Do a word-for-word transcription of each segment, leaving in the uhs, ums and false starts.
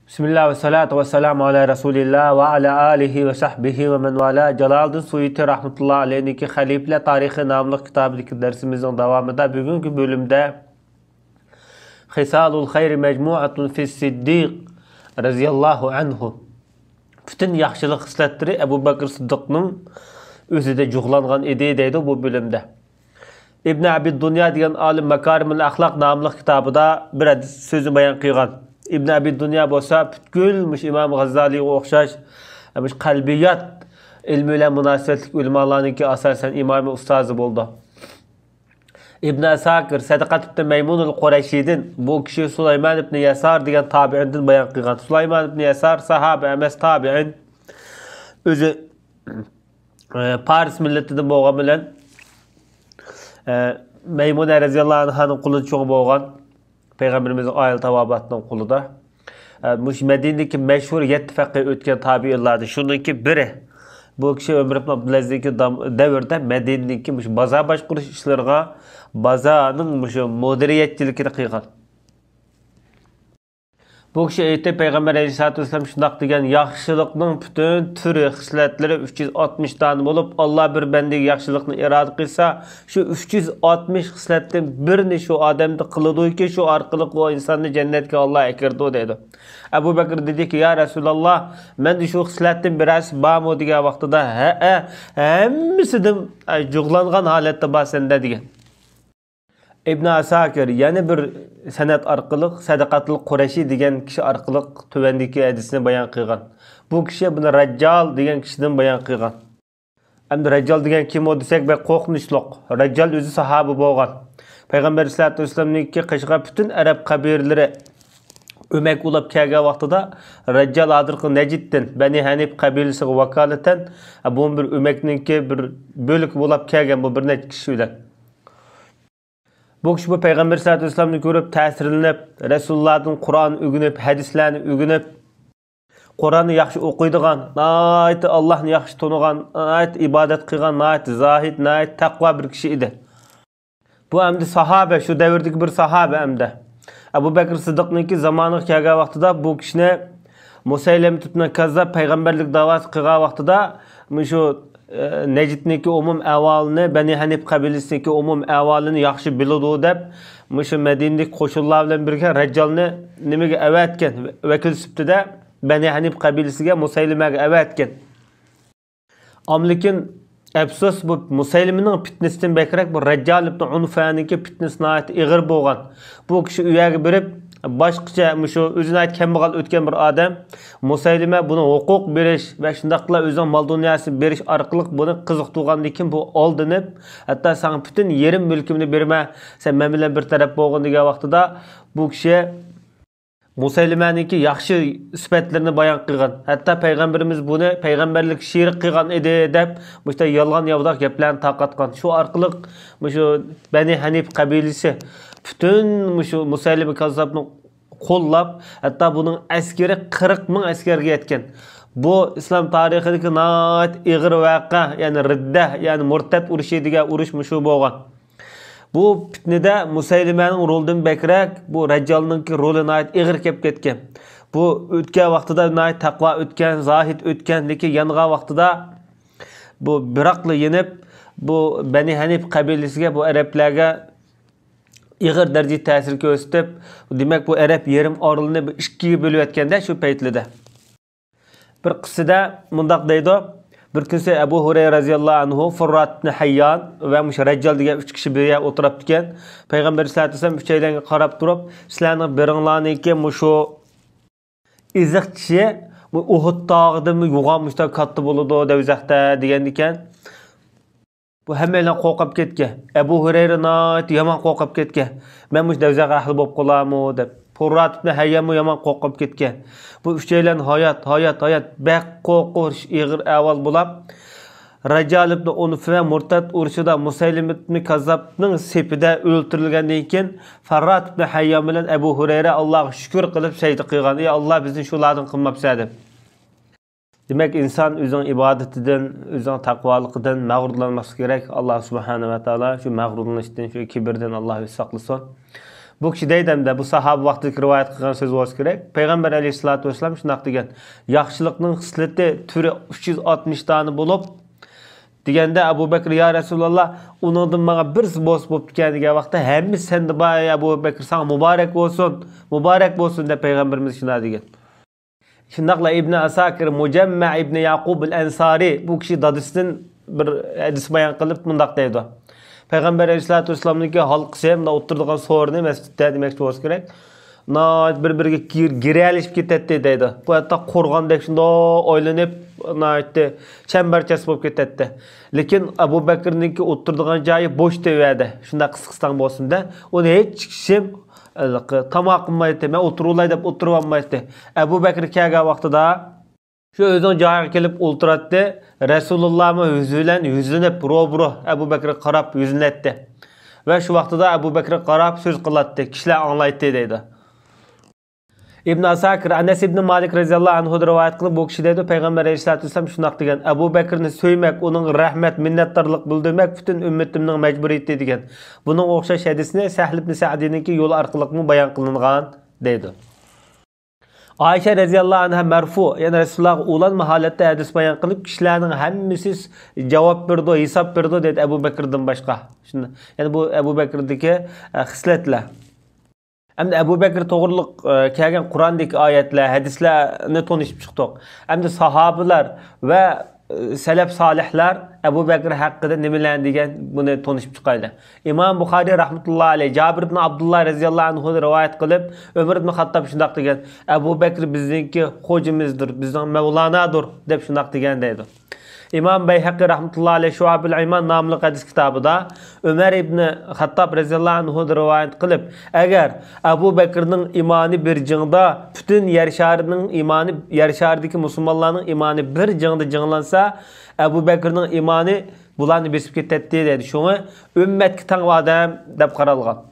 بىسمىللا ۋەسسالاتۇ ۋەسسالامۇ ئالا رەسۇلىللا ۋە ئالا ئالىھى ۋە سەھبىھى ۋە مەن ۋالا. جالالىدىن سۇيۇتى رەھمەتۇللا ئەلەيھنىڭكى خەلىپىلەر تارىخى ناملىق كىتابىدىكى دەرسىمىزنىڭ داۋامىدا بۈگۈنكى بۆلۈمدە خىسالۇل خەير مەجمۇئەتۇن فىس سىددىق رەزىياللاھۇ ئەنھۇ، پۈتۈن ياخشىلىق خىسلەتلىرى ئەبۇ بەكرى سىددىقنىڭ ئۆزىدە جۇغلانغان ئىدى دەيدۇ بۇ بۆلۈمدە. ئىبن ئەبى دۇنيا دېگەن ئالىم ماكارىمۇل ئەخلاق ناملىق كىتابىدا بىر ھەدىس سۆزنى بايان قىلغان. ئىبن ئەبى دۇنيا بولسا پۈتكۈل مۇشۇ ئىمام غاززالىيغا ئوخشاش، مۇشۇ قەلبىيات ئىلمى بىلەن مۇناسىۋەتلىك ئۆلىمالارنىڭكى ئاساسەن ئىمامى ئۇستازى بولىدۇ. ئىبن ئەساكىر سەدىقەت ئىبن مەيمۇنۇل قۇرەيشىدىن، بۇ كىشى سۇلايمان ئىبن يەسار دېگەن تابىئىندىن بايان قىلغان. سۇلايمان ئىبن يەسار ساھابە ئەمەس، تابىئىن. ئۆزى ئە، پارس مىللىتىدىن بولغان بىلەن، ئە، مەيمۇنە رەزىياللاھۇ ئەنھانىڭ قولىدا چوڭ بولغان، پەيغەمبىرىمىزنىڭ ئائىلە تاۋابىئاتىنىڭ قولىدا. ئە، مۇشۇ مەدىنىدىكى مەشھۇر يەتتە پەقىھ ئۆتكەن تابىئىنلاردىن شۇنىڭكى بىرى. بۇ كىشى ئۆمەر ئىبن ئابدۇلئەزىزنىڭكى دام-، دەۋرىدە مەدىنىدىكى مۇشۇ بازار باشقۇرۇش ئىشلىرىغا، بازارنىڭ مۇشۇ مۇدىرىيەتچىلىكىنى قىلغان. بۇ كىشى ئېيتتى، پەيغەمبەر ئەلەيھىسسالاتۇ ۋەسسالام شۇنداق دېگەن، ياخشىلىقنىڭ پۈتۈن تۈرى، خىسلەتلىرى ئۈچ يۈز ئاتمىش دانە بولۇپ، ئاللا بىر بەندىگە ياخشىلىقنى ئىرادە قىلسا، شۇ ئۈچ يۈز ئاتمىش خىسلەتتىن بىرنى شۇ ئادەمدە قىلىدۇكى، شۇ ئارقىلىق ئۇ ئىنساننى جەننەتكە ئاللا ئەكىرىدۇ دەيدۇ. ئەبۇ بەكرى دېدىكى، يا رەسۇلاللا، مەندە شۇ خىسلەتتىن بىرەرسى بارمۇ دېگەن ۋاقتىدا، ھەئە، ھەممىسىدىن، ئە، جۇغلانغان ھالەتتە بار سەندە دېگەن. ئىبن ئەساكىر يەنە بىر سەنەد ئارقىلىق سەدىقەتۇل قۇرەشى دېگەن كىشى ئارقىلىق تۆۋەندىكى ھەدىسنى بايان قىلغان. بۇ كىشى بۇنى رەججال دېگەن كىشىدىن بايان قىلغان. ئەمدى رەججال دېگەن كىم ئۇ دېسەك، بەك قورقۇنچلۇق. رەججال ئۆزى ساھابە بولغان. پەيغەمبەر ئەلەيھىسسالاتۇ ۋەسسالامنىڭكى قېشىغا پۈتۈن ئەرەب قەبىلىلىرى ئۆمەك بولاپ كەلگەن ۋاقتىدا، رەججال ھازىرقى نەجدتىن، بەنى ھەنىپ قەبىلىسىغا ۋاكالىتەن، بۇمۇ بىر ئۆمەكنىڭكى بىر بۆلىكى بولاپ كەلگەن بۇ بىر نەچچە كىشى بىلەن. بۇ كىشى بۇ پەيغەمبەر سەللەللاھۇ ئەلەيھى ۋەسەللەمنى كۆرۈپ تەسىرلىنىپ، رەسۇلۇللادىن قۇرئان ئۆگىنىپ، ھەدىسلەرنى ئۆگىنىپ، قۇرئاننى ياخشى ئوقۇيدىغان، ناھايىتى ئاللاھنى ياخشى تونۇغان، ناھايىتى ئىبادەت قىلغان، ناھايىتى زاھىد، ناھايىتى تەقۋا بىر كىشى ئىدى. بۇ ئەمدى ساھابە، شۇ دەۋردىكى بىر ساھابە ئەمدى. ئەبۇ بەكرى سىددىقنىڭكى زامانىغا كەلگەن ۋاقتىدا بۇ كىشىنى مۇسەيلىمەتۇبنى كاززاب پەيغەمبەرلىك داۋاسى قىلغان ۋاقتىدا مۇشۇ، ئە، نەجدنىڭكى ئومۇم ئەھۋالىنى، بەنى ھەنىپ قەبىلىسىنىڭكى ئومۇم ئەھۋالىنى ياخشى بىلىدۇ دەپ، مۇشۇ مەدىنىدىكى قوشۇنلار بىلەن بىرگە رەججالنى نېمىگە ئەۋەتكەن؟ ۋەكىل سۈپىتىدە بەنى ھەنىپ قەبىلىسىگە مۇسەيلىمەگە ئەۋەتكەن. ئاملىكىن ئەپسۇس، بۇ مۇسەيلىمىنىڭ پىتنىسىدىن بەكرەك بۇ رەججال ئىبنى ئۇنفەنىڭكى پىتنىسى ناھايىتى ئېغىر بولغان. بۇ كىشى ئۇ يەرگە بېرىپ، باشقىچە مۇشۇ ئۆزى ناھايىتى كەمبەغەل ئۆتكەن بىر ئادەم. مۇسەيلىمە بۇنىڭ ھوقۇق بېرىش ۋە شۇنداقلا ئۆزىنىڭ مال-دۇنياسىنى بېرىش ئارقىلىق بۇنى قىزىقتۇرغاندىن كېيىن بۇ ئالدىنىپ، ھەتتا ساڭا پۈتۈن يېرىم مۈلكۈمنى بېرىمەن، سەن مەن بىلەن بىر تەرەپ بولغىن دېگەن ۋاقتىدا بۇ كىشى مۇسەيلىمەنىڭكى ياخشى سۈپەتلىرىنى بايان قىلغان. ھەتتا پەيغەمبىرىمىز بۇنى پەيغەمبەرلىك شېرىك قىلغان ئىدى دەپ، مۇشۇنداق يالغان ياۋىداق گەپلەرنى تارقاتقان. شۇ ئارقىلىق مۇشۇ بەنى ھەنىپ قەبىلىسى پۈتۈن مۇشۇ مۇسەيلىمە كاززابنى قوللاپ، ھەتتا بۇنىڭ ئەسكىرى قىرىق مىڭ ئەسكەرگە يەتكەن. بۇ ئىسلام تارىخىدىكى ناھايىتى ئېغىر ۋەقە، يەنى رىددە، يەنى مۇرتەت ئۇرۇشى دېگەن ئۇرۇش مۇشۇ بولغان. بۇ پىتنىدە مۇسەيلىمەنىڭ رولىدىن بەكرەك بۇ رەججالنىڭكى رولى ناھايىتى ئېغىر كېلىپ كەتكەن. بۇ ئۆتكەن ۋاقتىدا ناھايىتى تەقۋا ئۆتكەن، زاھىد ئۆتكەن، لېكىن يانغان ۋاقتىدا بۇ بىراقلا يېنىپ، بۇ بەنى ھەنىپ قەبىلىسىگە، بۇ ئەرەبلەرگە ئېغىر دەرىجىدە تەسىر كۆرسىتىپ، دېمەك، بۇ ئەرەب يېرىم ئارىلىنى بىر ئىككىگە بۆلۈۋەتكەندە شۇ پەيتلىدە. بىر قىسسىدە مۇنداق دەيدۇ، بىر كۈنسى ئەبۇ ھۇرەيرە رەزىياللاھۇ ئەنھۇ، فۇررات ئىبنى ھەييان ۋە مۇشۇ رەججال دېگەن ئۈچ كىشى بىر يەردە ئولتۇرۇپتىكەن. پەيغەمبەر ئەلەيھىسسالاتۇ ۋەسسالام ئۈچەيلەنگە قاراپ تۇرۇپ، سىلەرنىڭ بىرىڭلارنىڭكى مۇشۇ ئېزىق چىشى ئۇھۇد تاغىدىنمۇ يوغان مۇشۇنداق كاتتا بولىدۇ دوزاختا دېگەندىكەن. بۇ ھەممەيلەن قورقۇپ كەتكەن. ئەبۇ ھۇرەيرە ناھايىتى يامان قورقۇپ كەتكەن. مەن مۇشۇ دوزاخ ئەھلى بولۇپ قالارمۇ دەپ. فۇررات ئىبنى ھەييانمۇ يامان قورقۇپ كەتكەن. بۇ ئۈچەيلەن ھايات، ھايات، ھايات، بەك قورقۇنچ ئېغىر ئەھۋال بولاپ، رەججال ئىبنى ئۇنفە مۇرتەت ئۇرۇشىدا مۇسەيلىمە ئىبنى كاززابنىڭ سېپىدە ئۆلتۈرۈلگەندىن كېيىن، فۇررات ئىبنى ھەييان بىلەن ئەبۇ ھۇرەيرە ئاللاغا شۈكۈر قىلىپ سەجدە قىلغان، ئى ئاللا، بىزنى شۇلاردىن قىلماپسەن دەپ. دېمەك، ئىنسان ئۆزىنىڭ ئىبادىتىدىن، ئۆزىنىڭ تەقۋالىقىدىن مەغرۇرلانماسلىقى كېرەك. ئاللا سۇبھانە ۋە تائالا شۇ مەغرۇرلىنىشتىن، شۇ كىبىردىن ئاللا ئۆزى ساقلىسۇن. بۇ كىشى دەيدۇ ھەمدە، بۇ ساھابە ۋاقتىدىكى رىۋايەت قىلغان سۆز بولسا كېرەك. پەيغەمبەر ئەلەيھىسسالاتۇ ۋەسسالام شۇنداق دېگەن، ياخشىلىقنىڭ خىسلىتى، تۈرى ئۈچ يۈز ئاتمىش دانە بولۇپ، دېگەندە، ئەبۇ بەكرى، يا رەسۇلاللا، ئۇنىڭدىن ماڭا بىرسى بولسا بوپتىكەن، دېگەن ۋاقىتتا، ھەممىسى سەندە بار، ئەي ئەبۇ بەكرى، ساڭا مۇبارەك بولسۇن، مۇبارەك بولسۇن، دەپ پەيغەمبىرىمىز شۇنداق دېگەن. شۇنداقلا ئىبنى ئاساكىر، مۇجەممە ئىبنى ياقۇب ئەل ئەنسارى، بۇ كىشى دادىسىدىن بىر ھەدىس بايان قىلىپ مۇنداق دەيدۇ. پەيغەمبەر ئەلەيھىسسالاتۇ ۋەسسالامنىڭكى ھالقىسى، مۇنداق ئولتۇرىدىغان سورۇنى مەسچىتتە دېمەكچى بولسا كېرەك، ناھايىتى بىر-بىرىگە گىر-، گىرەلىشىپ كېتەتتى دەيدۇ. بۇ ھەتتا قورغاندەك شۇنداق ئايلىنىپ، ناھايىتى چەمبەرچاس بولۇپ كېتەتتى. لېكىن ئەبۇ بەكرىنىڭكى ئولتۇرىدىغان جايى بوش تۇرۇۋەردى. شۇنداق قىسقىستان بولسۇن-دە، ئۇنى ھېچ كىشى تاماق قىلمايتتى، مەن ئولتۇرۇۋالاي دەپ ئولتۇرۇۋالمايتتى. ئەبۇ بەكرى كەلگەن ۋاقتىدا شۇ ئۆزىنىڭ جايىغا كېلىپ ئولتۇراتتى. رەسۇلۇللامۇ يۈزى بىلەن يۈزلىنىپ، روبىرو ئەبۇ بەكرىگە قاراپ يۈزلىنەتتى. ۋە شۇ ۋاقتىدا ئەبۇ بەكرىگە قاراپ سۆز قىلاتتى، كىشىلەر ئاڭلايتتى دەيدۇ. ئىبن ئاساكىر ئەنەس ئىبن مالىك رەزىياللاھۇ ئەنھۇدىن رىۋايەت قىلىپ، بۇ كىشى دەيدۇ، پەيغەمبەر ئەلەيھىسسالاتۇ ۋەسسالام شۇنداق دېگەن، ئەبۇ بەكرىنى سۆيمەك، ئۇنىڭغا رەھمەت، مىننەتدارلىق بىلدۈرمەك پۈتۈن ئۈممىتىمنىڭ مەجبۇرىيىتى دېگەن. بۇنىڭغا ئوخشاش ھەدىسنى سەھل ئىبن سەئدىنىڭكى يولى ئارقىلىقمۇ بايان قىلىنغان دەيدۇ. ئائىشە رەزىياللاھۇ ئەنھا مەرفۇ، يەنى رەسۇلۇللاھقا ئۇلانما ھالەتتە ھەدىس بايان قىلىپ، كىشىلەرنىڭ ھەممىسى جاۋاب بېرىدۇ، ھېساب بېرىدۇ دەيدۇ ئەبۇ بەكرىدىن باشقا. شۇنداق. يەنى بۇ ئەبۇ بەكرىدىكى، ئە، خىسلەتلەر. ئەمدى ئەبۇ بەكرى توغرىلىق، ئە، كەلگەن قۇراندىكى ئايەتلەر، ھەدىسلەرنى تونۇشۇپ چىقتۇق. ئەمدى ساھابىلەر ۋە، ئە، سەلەپ سالىھلار ئەبۇ بەكرى ھەققىدە نېمىلەرنى دېگەن، بۇنى تونۇشۇپ چىقايلى. ئىمام بۇخارىي رەھمەتۇللاھى ئەلەيھ جابىر ئىبن ئابدۇللا رەزىياللاھۇ ئەنھۇدىن رىۋايەت قىلىپ، ئۆمەر ئىبن خاتتاب شۇنداق دېگەن، ئەبۇ بەكرى بىزنىڭكى خوجىمىزدۇر، بىزنىڭ مەۋلانادۇر، دەپ شۇنداق دېگەن دەيدۇ. ئىمام بەيھەقى رەھمەتۇللاھى ئەلەيھ شۇئەبۇل ئىمان ناملىق ھەدىس كىتابىدا ئۆمەر ئىبنى خاتتاب رەزىياللاھۇ ئەنھۇدىن رىۋايەت قىلىپ، ئەگەر ئەبۇ بەكرىنىڭ ئىمانى بىر جىڭدا، پۈتۈن يەر شارىنىڭ ئىمانى، يەر شارىدىكى مۇسۇلمانلارنىڭ ئىمانى بىر جىڭدا جىڭلانسا، ئەبۇ بەكرىنىڭ ئىمانى بۇلارنى بېسىپ كېتەتتى دەيدۇ. شۇڭا ئۈممەتكە تەڭ ئادەم دەپ قارالغان.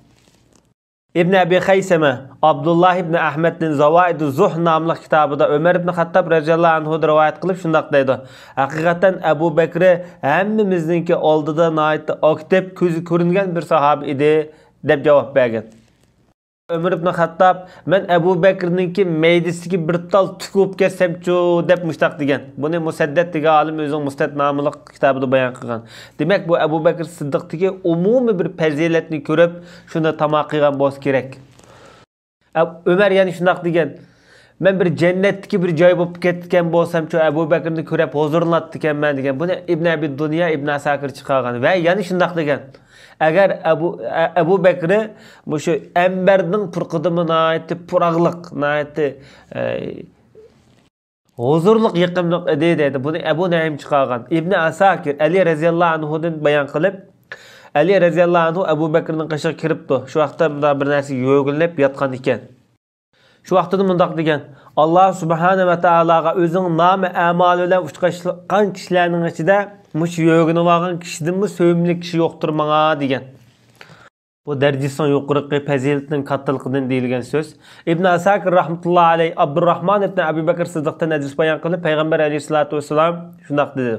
ئىبن ئەبى خەيسەمە ئابدۇللا ئىبن ئەھمەدتىن زاۋائىدۇ زۇھ ناملىق كىتابىدا ئۆمەر ئىبن خاتتاب رەزىياللاھۇ ئەنھۇدىن رىۋايەت قىلىپ شۇنداق دەيدۇ، ھەقىقەتەن ئەبۇ بەكرى ھەممىمىزنىڭكى ئالدىدا ناھايىتى ئاكتىپ، كۆزى كۆرۈنگەن بىر ساھابە ئىدى، دەپ جاۋاب بەرگەن. ئۆمەر ئىبن خاتتاب، مەن ئەبۇ بەكرىنىڭكى مەيدىسىدىكى بىر تال تۈك بولۇپ كەتسەمچۇ، دەپ مۇشتاق دېگەن. بۇنى مۇسەددەت دېگەن ئالىم ئۆزىنىڭ مۇسنەد ناملىق كىتابىدا بايان قىلغان. دېمەك، بۇ ئەبۇ بەكرى سىددىقتىكى ئومۇمىي بىر پەزىلەتنى كۆرۈپ، شۇنى تاماق قىلغان بولسا كېرەك. ئە، ئۆمەر يەنە شۇنداق دېگەن، مەن بىر جەننەتتىكى بىر جاي بولۇپ كەتكەن بولسامچۇ، ئەبۇ بەكرىنى كۆرۈپ ھۇزۇرلىناتتىكەنمەن دېگەن. بۇنى ئىبن ئەبى دۇنيا، ئىبن ئەساكىر چىقارغان. ۋە يەنە شۇنداق دېگەن، ئەگەر ئەبۇ، ئە-، ئەبۇ بەكرى مۇشۇ ئەمبەرنىڭ پۇرىقىدىنمۇ ناھايىتى پۇراقلىق، ناھايىتى، ئە، ھۇزۇرلۇق، يېقىملىق ئىدى دەيدۇ. بۇنى ئەبۇ نەئىم چىقارغان. ئىبنى ئاساكىر ئەلى رەزىياللاھۇ ئەنھۇدىن بايان قىلىپ، ئەلى رەزىياللاھۇ ئەنھۇ ئەبۇ بەكرىنىڭ قېشىغا كىرىپتۇ. شۇ ۋاقىتتا مۇنداق بىر نەرسىگە يۆگىنىپ ياتقان ئىكەن. شۇ ۋاقتىدا مۇنداق دېگەن، ئاللا سۇبھانە ۋە تائالاغا ئۆزىنىڭ نامى ئەمالى بىلەن ئۇچراشقان كىشىلەرنىڭ ئىچىدە مۇشۇ يۆگىنىۋالغان كىشىدىنمۇ سۆيۈملۈك كىشى يوقتۇر ماڭا دېگەن. بۇ دەرىجىسىنىڭ يۇقىرىقى، پەزىلىتىنىڭ كاتتىلىقىدىن دېيىلگەن سۆز. ئىبن ئاساكىر رەھمەتۇللا ئەلەيھ ئابدۇرراھمان ئىبن ئەبى بەكىر سىددىقتىن ھەدىس بايان قىلىپ، پەيغەمبەر ئەلەيھىسسالاتۇ ۋەسسالام شۇنداق دېدى.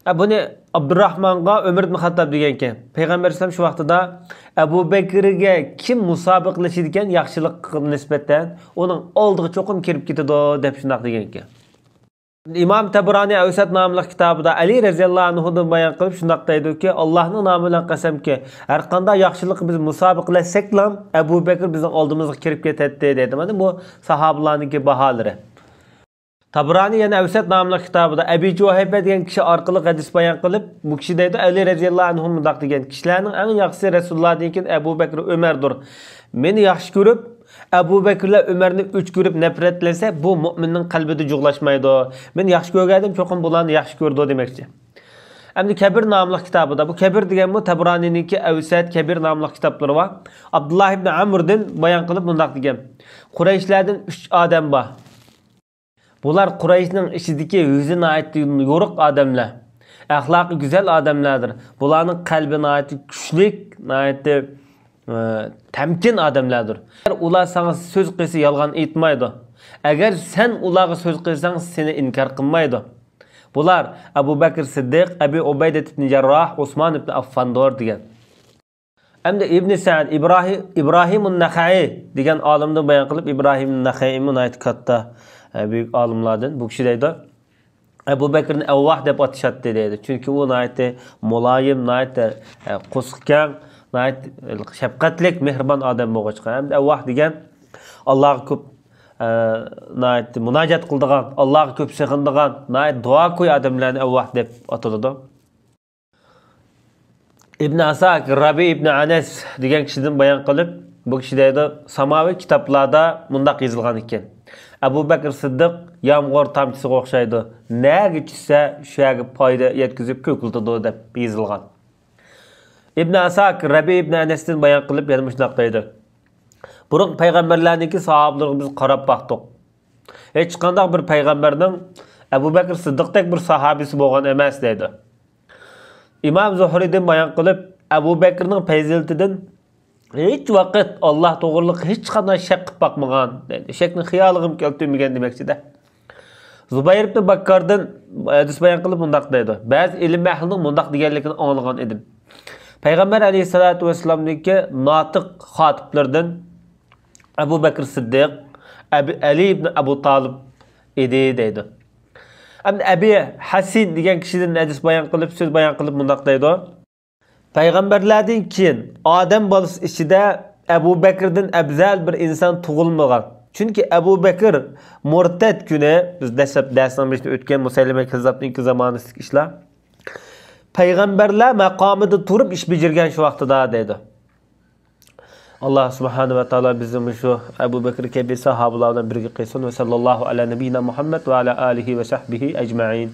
ئە، بۇنى ئابدۇرراھمانغا ئۆمەر ئىبن خاتتاب دېگەنكەن. پەيغەمبەر ئەلەيھىسسالام شۇ ۋاقتىدا، ئەبۇ بەكرىگە كىم مۇسابىقىلىشىدىكەن ياخشىلىققا نىسبەتەن، ئۇنىڭ ئالدىغا چوقۇم كىرىپ كېتىدۇ، دەپ شۇنداق دېگەنكەن. ئىمام تەبرانى ئەۋسەت ناملىق كىتابىدا ئەلى رەزىياللاھۇ ئەنھۇدىن بايان قىلىپ شۇنداق دەيدۇكى، ئاللاھنىڭ نامى بىلەن قەسەمكى، ھەرقانداق ياخشىلىققا بىز مۇسابىقىلەشسەكلا، ئەبۇ بەكرى بىزنىڭ ئالدىمىزغا كىرىپ كېتەتتى، دەيدۇ. مانا بۇ ساھابىلارنىڭكى باھالىرى. تابرانى يەنە ئەۋسەت ناملىق كىتابىدا ئەبى جۇھەيپە دېگەن كىشى ئارقىلىق ھەدىس بايان قىلىپ، بۇ كىشى دەيدۇ، ئەلى رەزىياللاھۇ ئەنھۇ مۇنداق دېگەن، كىشىلەرنىڭ ئەڭ ياخشىسى رەسۇلۇللادىن كېيىن ئەبۇ بەكرى ئۆمەردۇر. مېنى ياخشى كۆرۈپ، ئەبۇ بەكرى بىلەن ئۆمەرنى ئۆچ كۆرۈپ نەپرەتلەنسە، بۇ مۇئمىننىڭ قەلبىدە جۇغلاشمايدۇ. مېنى ياخشى كۆرگەن ئادەم چوقۇم بۇلارنى ياخشى كۆرىدۇ دېمەكچى. ئەمدى كەبىر ناملىق كىتابىدا، بۇ كەبىر دېگەنمۇ تەبرانىنىڭكى ئەۋسەت، كەبىر ناملىق كىتابلىرى بار. ئابدۇللا ئىبن ئەمردىن بايان قىلىپ مۇنداق دېگەن، قۇرەيشلەردىن ئۈچ ئادەم بار. بۇلار قۇرەيشنىڭ ئىچىدىكى يۈزى ناھايىتى يورۇق ئادەملەر، ئەخلاقى گۈزەل ئادەملەردۇر. بۇلارنىڭ قەلبى ناھايىتى كۈچلۈك، ناھايىتى، ئە، تەمكىن ئادەملەردۇر. ئۇلار ساڭا سۆز قىلسا يالغان ئېيتمايدۇ. ئەگەر سەن ئۇلارغا سۆز قىلساڭ، سېنى ئىنكار قىلمايدۇ. بۇلار ئەبۇ بەكرى سىددىق، ئەبى ئۇبەيدە ئىبن جەرراھ، ئۇسمان ئىبن ئەففاندۇر دېگەن. ئەمدى ئىبنى سەئد، ئىبراھىم، ئىبراھىمۇن نەخەئى دېگەن ئالىمدىن بايان قىلىپ، ئىبراھىم نەخەئىمۇ ناھايىتى كاتتا، ئە، بۈيۈك ئالىملاردىن. بۇ كىشى دەيدۇ، ئەبۇ بەكرىنى ئەۋۋاھ دەپ ئاتىشاتتى دەيدۇ. چۈنكى ئۇ ناھايىتى مۇلايىم، ناھايىتى، ئە، قورسىقى كەڭ، ناھايىتى شەپقەتلىك، مېھرىبان ئادەم بولغاچقا. ھەمدە ئەۋۋاھ دېگەن ئاللاغا كۆپ، ئە، ناھايىتى مۇناجات قىلىدىغان، ئاللاغا كۆپ سېغىنىدىغان، ناھايىتى دۇئاكوي ئادەملەرنى ئەۋۋاھ دەپ ئاتىلىدۇ. ئىبن ئاساكىر، رەبىئ ئىبن ئەنەس دېگەن كىشىدىن بايان قىلىپ، بۇ كىشى دەيدۇ، ساماۋى كىتابلاردا مۇنداق يېزىلغان ئىكەن، ئەبۇ بەكرى سىددىق يامغۇر تامچىسىغا ئوخشايدۇ، نەگە چۈشسە، شۇ يەرگە پايدا يەتكۈزۈپ كۆكلىتىدۇ، دەپ يېزىلغان. ئىبن ئاساكىر، رەبىئ ئىبن ئەنەستىن بايان قىلىپ، يەنە مۇشۇنداق دەيدۇ، بۇرۇنقى پەيغەمبەرلەرنىڭكى ساھابىلىرىغا بىز قاراپ باقتۇق. ھېچقانداق بىر پەيغەمبەرنىڭ ئەبۇ بەكرى سىددىقتەك بىر ساھابىسى بولغان ئەمەس، دەيدۇ. ئىمام زۇھرىدىن بايان قىلىپ، ئەبۇ بەكرىنىڭ پەزىلىتىدىن ھېچ ۋاقىت ئاللا توغرىلىق ھېچقانداق شەك قىلىپ باقمىغان، دەيدۇ. شەكنى خىيالىغىمۇ كەلتۈرمىگەن دېمەكچىدە. زۇبەير ئىبن بەككاردىن ھەدىس بايان قىلىپ مۇنداق دەيدۇ، بەزى ئىلىم ئەھلىنىڭ مۇنداق دېگەنلىكىنى ئاڭلىغان ئىدىم. پەيغەمبەر ئەلەيھىسسالاتۇ ۋەسسالامنىڭكى ناتىق خاتىپلىرىدىن ئەبۇ بەكرى سىددىق، ئەبى، ئەلى ئىبن ئەبۇ تالىپ ئىدى، دەيدۇ. ئەمدى ئەبى ھەسىن دېگەن كىشىدىن ھەدىس بايان قىلىپ، سۆز بايان قىلىپ مۇنداق دەيدۇ، پەيغەمبەرلەردىن كېيىن ئادەم بالىسى ئىچىدە ئەبۇ بەكىردىن ئەۋزەل بىر ئىنسان تۇغۇلمىغان. چۈنكى ئەبۇ بەكىر مۇرتەت كۈنى، بىز دەسلەپ دەرسنىڭ بېشىدا ئۆتكەن مۇسەيلىمە كەززابنىڭكى زامانىسىدىكى ئىشلار. پەيغەمبەرلەر مەقامىدا تۇرۇپ ئىش بېجىرگەن شۇ ۋاقتىدا، دەيدۇ. ئاللا سۇبھانە ۋە تائالا بىزنى مۇشۇ ئەبۇ بەكىر كەبى ساھابىلار بىلەن بىرگە قىلسۇن. ۋە سەللەللاھۇ ئەلا نەبىينا مۇھەممەد ۋە ئەلا ئالىھى ۋە سەھبىھى ئەجمەئىن.